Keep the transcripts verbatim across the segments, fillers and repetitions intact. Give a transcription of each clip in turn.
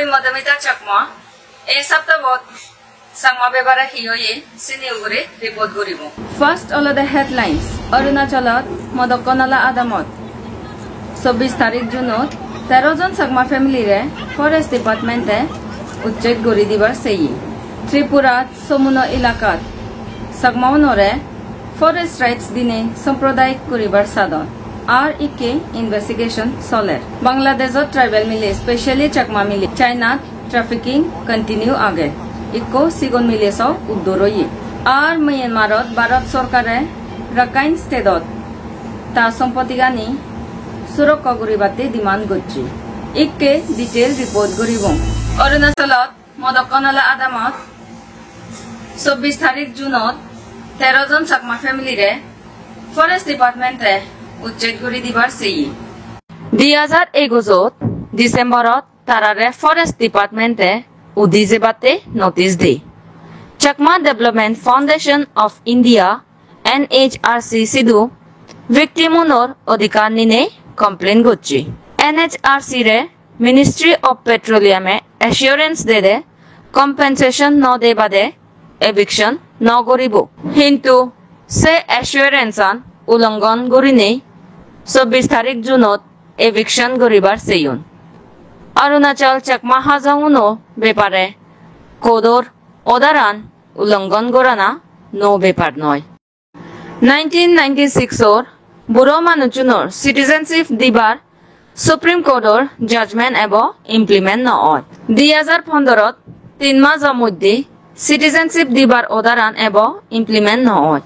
Madhumita Chakma, ei saptabot Changma bebare hi oye, sini ugure report guribo. First olode headlines. Arunachalot Modokkonala adamot chobbish tarik Junot tero jon Chakma family re Forest Department e ujjed guri dibar seye. Tripurat Somuno elakat Chakma unore forest rights dinei sampradayik guribar sadon. Ar ikke investigation soler. Bangladeshot tribal mile, specially Chakma mile, China trafficking continue age. Ikko sigon mile so uddor oye. Ar Myanmarot Bharat sorkare Rakhine stateot ta sompotigani surokka guribatte demand gocche. Ikke detail report guribong. Arunachalot Modokkonala adamot chobbish tarik Junot tero jon Chakma family re Forest Department e ujjed guri dibar seye. Di hajar egujot Decemberot tarare Forest Department e udi jebatte notice de. Chakma Development Foundation of India, N H R C, sidu victim unor odhikar ninei complain gocche. N H R C re Ministry of Petroleum e assurance dede compensation no de bade eviction no guribo. Hintu se assurance an ulonghon gurinei chobbish tarik Junot eviction guribar seyon. Arunachal Chakma Hajong uno bepare court or order an ulonghon gorana no bepar noi. Nineteen ninety-six or buro manuchunor citizenship dibar Supreme Court or judgment ebo implement no oi. Di hajar pondrot tin majo moddhe citizenship dibar order an ebo implement no oi.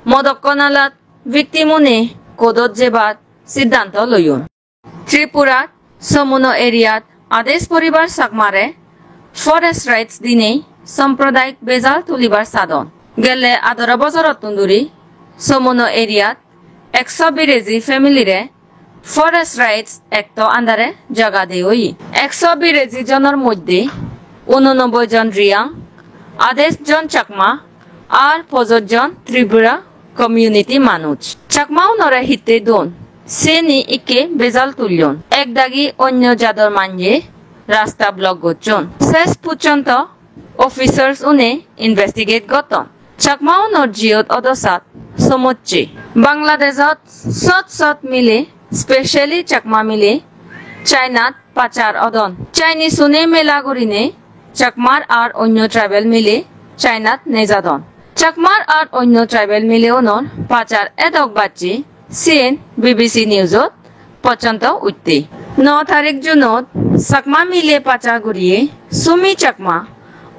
Modokkonalat victim une court ot jebar siddhanto loyon. Tripurat Somuno area-t Ades poribar Chakmare forest rights dinei sampradayik bejal tulibar sadon. Gelle adaro bojorottun duri Somuno area-t ekso bireji family-re Forest Rights Act-o under-e jaga de oye. Ekso bireji jonor moddhe unonoboi jon Riang, adais jon Chakma, ar pojoj jon Tripura community manuj. Chakma unore hitte don, seni ikke bejal tullon. Ek dagi onyo jador manye rasta block gocchon. Ses puchonto officers une investigate gotton. Chakma unor jiyot odosat somocche. Bangladeshot sot sot mile, specially Chakma mile, China-t pachar odon. Chinese une mela gurine Chakmar ar onyo tribal mile China-t nejadon. Chakmar ar onyo tribal mile unor pachar edok bacche, siyen B B C News-ot pochonto utte. No tarik June-ot Chakma mile pacha guriye Sumi Chakma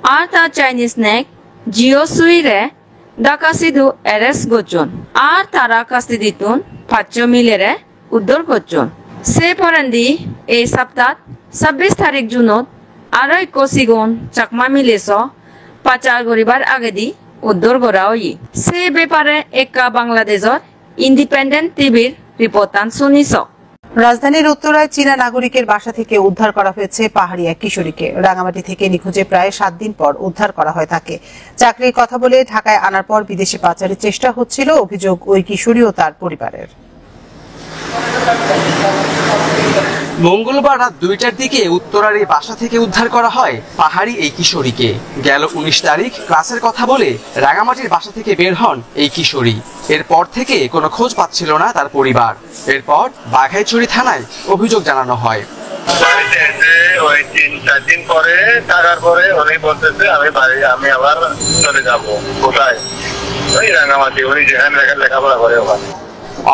ar ta Chinese nek Jio Sui-re Dhaka sidu arrest gocchon. Ar tara custody-tun paccho milere uddor gocchon. Se porendi ei saptat sabbish tarik June-ot aro ekko sigon Chakma mile so pachar guribar agedi uddor gora oye. Se bepare ekka Bangladeshor Independent T V-r report-an suni so. রাজধানীর উত্তরায় চীনা নাগরিকের বাসা থেকে উদ্ধার করা হয়েছে পাহাড়ি এক কিশোরীকে। রাঙামাটি থেকে নিখোঁজে প্রায় সাত দিন পর উদ্ধার করা হয় তাকে। চাকরির কথা বলে ঢাকায় আনার পর বিদেশে পাচারের চেষ্টা হচ্ছিল, অভিযোগ ওই কিশোরী ও তার পরিবারের। মঙ্গলবার রাত দুইটার দিকে উত্তরার এই বাসা থেকে উদ্ধার করা হয় পাহাড়ি এই কিশোরীকে। গেল উনিশ তারিখ ক্লাসের কথা বলে রাঙামাটির বাসা থেকে বের হন এই কিশোরী। এরপর থেকে কোনো খোঁজ পাচ্ছিল না তার পরিবার। এরপর বাঘাইছড়ি থানায় অভিযোগ জানানো হয়। বাড়িতে এসে ওই তিন চার দিন পরে, থাকার পরে উনি বলতেছে, "আমি বাড়ি, আমি আবার চলে যাব।" কোথায়? ওই রাঙামাটি, উনি যেখানে লেখা-, লেখাপড়া করে ওখানে।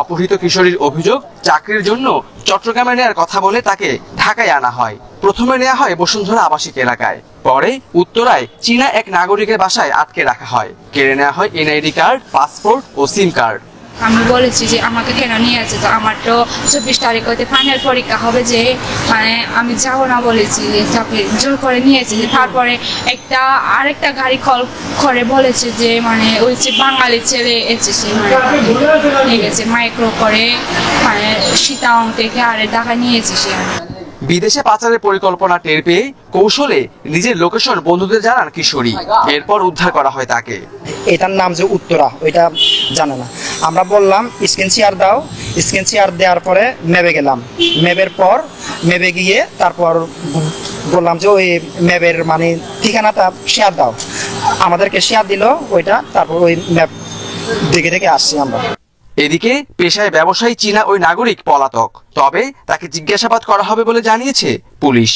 অপহৃত কিশোরীর অভিযোগ, চাকরির জন্য চট্টগ্রামে নেয়ার কথা বলে তাকে ঢাকায় আনা হয়। প্রথমে নেওয়া হয় বসুন্ধরা আবাসিক এলাকায়, পরে উত্তরায় চীনা এক নাগরিকের বাসায় আটকে রাখা হয়। কেড়ে নেওয়া হয় এনআইডি কার্ড, পাসপোর্ট ও সিম কার্ড। আমি বলেছি যে আমাকে কেন নিয়ে যাচ্ছে, তো আমার তো চব্বিশ তারিখ হতে ফাইনাল পরীক্ষা হবে, যে মানে আমি যাবো না বলেছি, তারপরে জোর করে নিয়ে এসেছে। তারপরে একটা আরেকটা গাড়ি কল করে বলেছে যে মানে ওই যে বাঙালি ছেলে এসেছে, মানে নিয়ে গেছে মাইক্রো করে, মানে সীতাং থেকে আরে ঢাকা নিয়ে এসেছে। বিদেশে পাচারের পরিকল্পনা টের পেয়ে কৌশলে নিজের লোকেশন বন্ধুদের জানান কিশোরী। এরপর উদ্ধার করা হয় তাকে। এটার নাম যে উত্তরা, ওইটা জানে না। আমরা বললাম, "স্ক্রিন শেয়ার দাও।" স্ক্রিন শেয়ার দেওয়ার পরে ম্যাপে গেলাম। ম্যাপের পর, ম্যাপে গিয়ে তারপর গু-, বললাম যে ওই ম্যাপের মানে ঠিকানাটা শেয়ার দাও, আমাদেরকে শেয়ার দিল ওইটা, তারপর ওই ম্যাপ দেখে দেখে আসছি আমরা। এদিকে পেশায় ব্যবসায়ী চীনা ওই নাগরিক পলাতক, তবে তাকে জিজ্ঞাসাবাদ করা হবে বলে জানিয়েছে পুলিশ।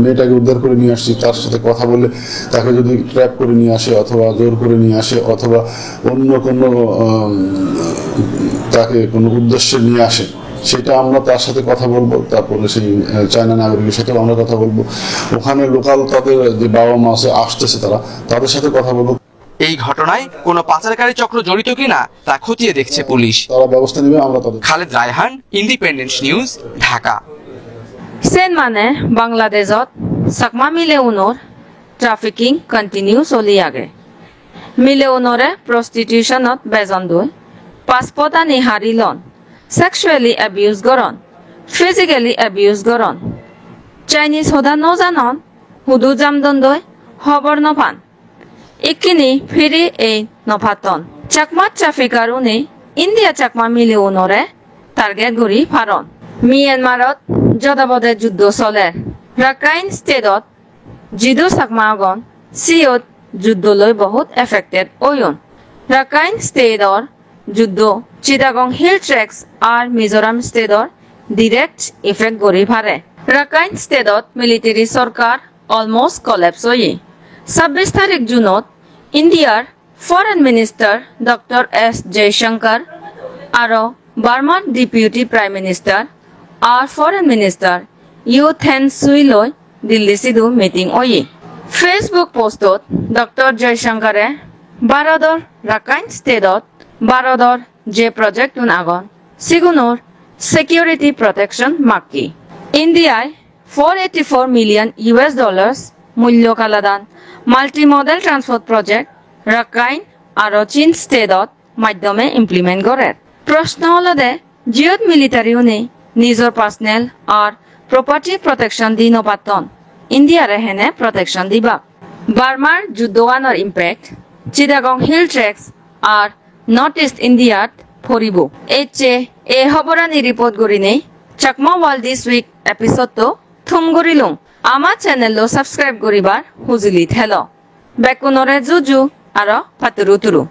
মেয়েটাকে উদ্ধার করে নিয়ে আসছি, তার সাথে কথা বললে, তাকে যদি ট্র্যাপ করে নিয়ে আসে অথবা জোর করে নিয়ে আসে অথবা অন্য কোনো, উম, তাকে কোনো উদ্দেশ্যে নিয়ে আসে, সেটা আমরা তার সাথে কথা বলবো। তারপরে সেই, আহ, চায়না নাগরিকের সাথেও আমরা কথা বলবো। ওখানে লোকাল তাদের যে বাবা মা আছে, আসতেছে তারা, তাদের সাথে কথা বলবো। এই ঘটনায় কোনো পাচারকারী চক্র জড়িত কিনা তা খতিয়ে দেখছে পুলিশ। তারা ব্যবস্থা নেবে, আমরা তাদের Khaled Raihan, independent news, Dhaka. Sen mane Bangladeshot Chakma mileunor trafficking continue soli age. Mileunore prostitutionot bejon doi, passport ani hari lon, sexually abuse goron, physically abuse goron. Chinese hoda no janon, hudu jamdon doi, hobor no pan. Ikkini phiri ei no patton. Chakma trafficker une India Chakma mileunore target guri paron. Myanmarot jodobode juddo soler. Rakhine Stateot jidu Chakma agon, siyot juddo loi bohut affected oyon. Rakhine Stateor juddo Chittagong Hill Tracts ar Mizoram Stateor direct effect guri pare. Rakhine Stateot military sorkar almost collapse oye. Sabbis tarik Junot Indiar Foreign Minister Doctor S Jaishankar aro Burmar Deputy Prime Minister ar Foreign Minister U Thein Sein loi Delhi sidu meeting oye. Facebook postot Doctor Jaishankare Bharodor Rakhine Stateot Bharodor je project un agon, sigunor security protection makke. Indiai four eighty-four million U S dollars mullo kaladan multimodal transport project Rakhine aro Chin Stateot maddome implement gorer. Proshno olode, jiyot military une nijor personnel ar property protection di no patton, India re hene protection dibak? Burmar juddoganor impact Chittagong Hill Tracts ar North East Indiat poribo. Ecche e hoborani report gurinei Chakma World This Week episode to thum gurilung. Ama channel lo subscribe guribar hujuli thelo. Bekkunore juju aro paturu turu.